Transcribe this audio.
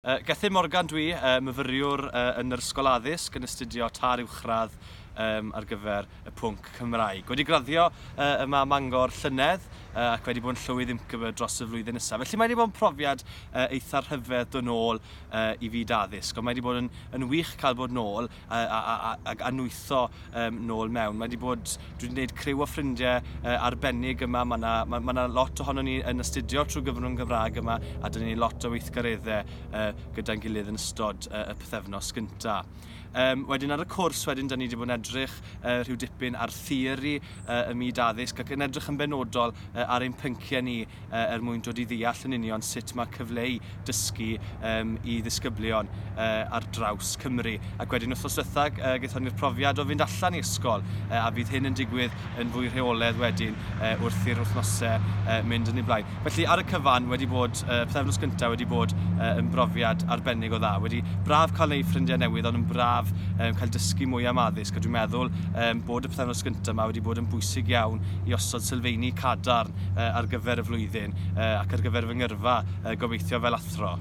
Gethin Morgan dwi, myfyriwr yn yr Ysgol Addysg yn astudio tar uwchradd ar gyfer y pwnc Cymraeg. Wedi graddio yma ym Mangor llynedd ac wedi bod yn llywydd UMCB dros y flwyddyn nesaf. Felly mae wedi bod yn profiad eitha rhyfedd dod nôl i fyd addysg, ond mae wedi bod yn, yn wych cael bod nôl a, a, a, a, a nwytho um, nôl mewn. Mae wedi bod, dwi wedi gwneud criw o ffrindiau arbennig yma, mae yna ma, ma lot ohono ni yn astudio trwy gyfrwng Gymraeg yma, a dyn ni lot o weithgareddau gyda'n gilydd yn ystod y pythefnos gynta. Wedyn ar y cwrs wedyn, da ni wedi bod yn edrych rhyw dipyn ar theori y myd addysg ac yn edrych yn benodol ar ein pynciau ni er mwyn dod i ddeall yn union sut mae cyfleu dysgu um, i ddisgyblion ar draws Cymru. Ac wedyn wythnos diwetha gaethon ni'r profiad o fynd allan i ysgol a fydd hyn yn digwydd yn fwy rheolaidd wedyn wrth i'r wythnosau mynd yn ei blaen. Felly ar y cyfan wedi bod, pythefnos gyntaf wedi bod yn brofiad arbennig o dda. Wedi braf cael neu ffrindiau newydd ond yn braf cael dysgu mwy am addysg a dwi'n meddwl bod y pythefnos gyntaf yma wedi bod yn bwysig iawn i osod sylfeini cadarn ar gyfer y flwyddyn ac ar gyfer fy ngyrfa gobeithio fel athro.